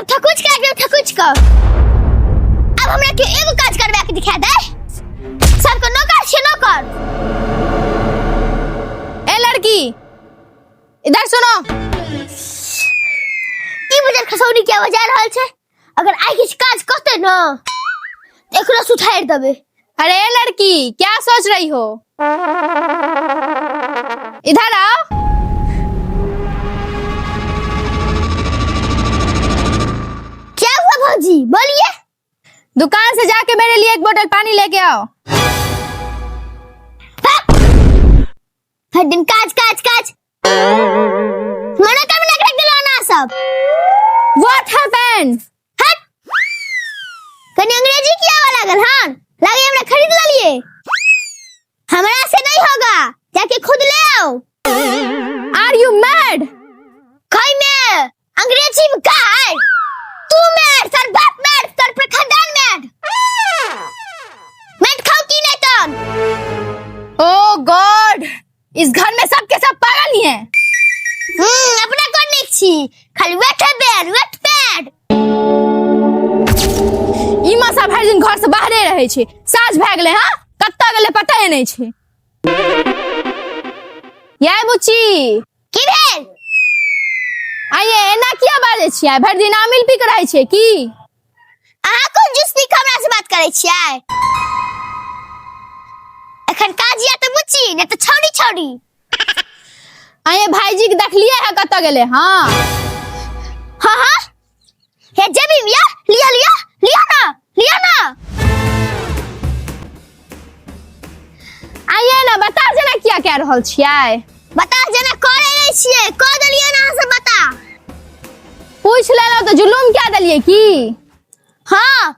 सब थकुच के आबि थकुच के। अब हमरा के एगो काज करबा के दिखा दे। सबके नौकर छै नौकर। ए लड़की, इधर सुनो। ई बजर खसौनी के आवाज आ रहल छै। अगर आइ किछु काज कहते न तऽ एकरो सुधारि देबै। अरे लड़की, क्या सोच रही हो? इधर आओ। क्या हुआ भौजी, बोलिए। दुकान से जाके मेरे लिए एक बोतल पानी लेके आओ। हर दिन काज काज काज, मना कर लग रख दिलो ना सब। What happened? हट, कनी अंग्रेजी की आवा लागल। हां लागे हमरा खरीद ललिए। हमरा से नहीं होगा, जाके खुद ले आओ। Are you mad? कई में अंग्रेजी में गाय, तू मैड, सर बाप मैड, सर पर खानदान मैड। मैड खाओ की नहीं तन। ओ गॉड, इस घर में सब के सब पागल ही हैं। अपना कौन निक छी, खाली वेट बेड वेट बेड। ई मासा भरि दिन घर से बाहरे रहै छै। साँझ भए गेलै, हाँ कतऽ गेलै पता ही नहीं छै। याय बुच्ची। की भेल? आइए एना किया बाजै छियै? भरि दिन आमिल पी के रहै छियै की? अहाँ कोन जूस पी के हमरा से बात करै छियै? एखन काज या तऽ बुच्ची, नहि तऽ छौड़ी छौड़ी। आइए भाईजी के देखलियै है कतऽ गेलै? हाँ हाँ हाँ, हे जेबी में या लिया लिया लिया ना लिया ना। आइए ना बता जेना किया कह रहल छियै? बता जेना करे नहीं छियै, कह देलियै ना अहाँ से बता। पूछ लेलहुँ तऽ जुलूम क्या देलियै की? हाँ।